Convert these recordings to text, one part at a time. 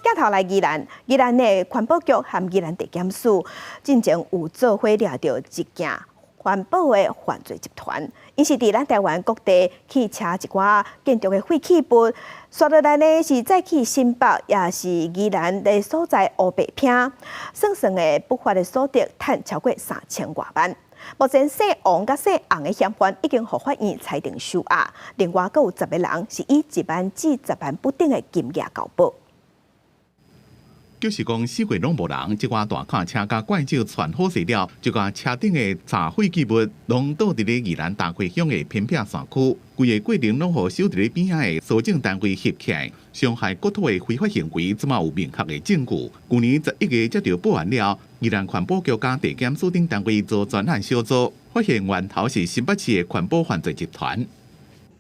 鏡頭來宜蘭，宜蘭的環保局和宜蘭地檢署進前有做伙掠著一件環保的犯罪集團，𪜶是佇咱台灣各地去車一寡建築的廢棄物，紲落來呢是載去新北，抑是宜蘭的所在烏白坪，算算的不法的所得，趁超過三千外萬。目前姓王佮姓洪的嫌犯已經予法院裁定收押，另外閣有10個人是以1萬至10萬不等的金額交保。就是講四界攏無人，這寡大卡車佮怪石串好勢了，就共車頂的柴廢棄物攏倒佇咧宜蘭大溪鄉的偏僻山區，規個過程攏予守佇咧邊仔的搜證單位翕起來，傷害國土的非法行為，這馬有明確的證據。舊年11月接著報案了，宜蘭環保局佮地檢署等單位做專案小組，發現源頭是新北市的環保犯罪集團，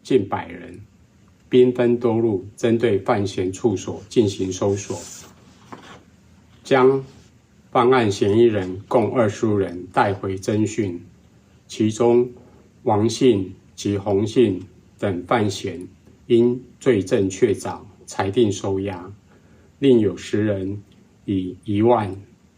近百人，兵分多路，針對犯嫌處所進行搜索。將犯案嫌疑人共20人帶回偵訊，其中王姓及洪姓等犯嫌因罪證確鑿，裁定收押；另有10人以1萬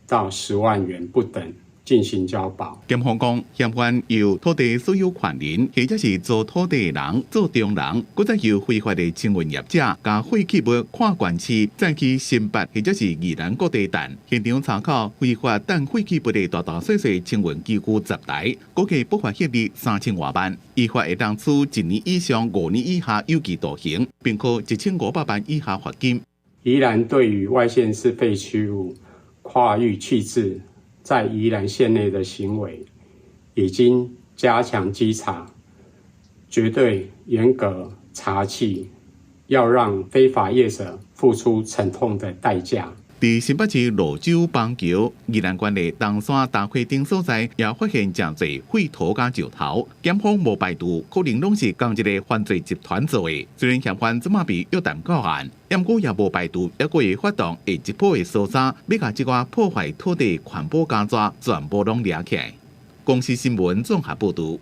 到10萬元不等進行交保。檢方講，嫌犯由土地所有權人，或者是租土地的人、做中人，閣再由非法的清運業者，共廢棄物跨縣市載去新北或者是宜蘭各地擲。現場查扣非法擲廢棄物的大大細細清運機具10台，估計不法獲利三千外萬。依法會當處1年以上5年以下有期徒刑，並科1500萬以下罰金。宜蘭對於外縣市廢棄物跨域棄置在宜蘭縣內的行為，已經加強稽查，絕對嚴格查緝，要讓非法業者付出沉痛的代價。佇新北市蘆洲邦橋、宜蘭縣的東山大溪等所在，也發現誠濟廢土佮石頭。檢方無排除可能攏是仝一个犯罪集團做的。雖然嫌犯這馬被約談告案，毋過也無排除猶閣會發動下一波的搜查，欲共這寡破壞土地環保家紙全部攏掠起來。公視新聞綜合報導。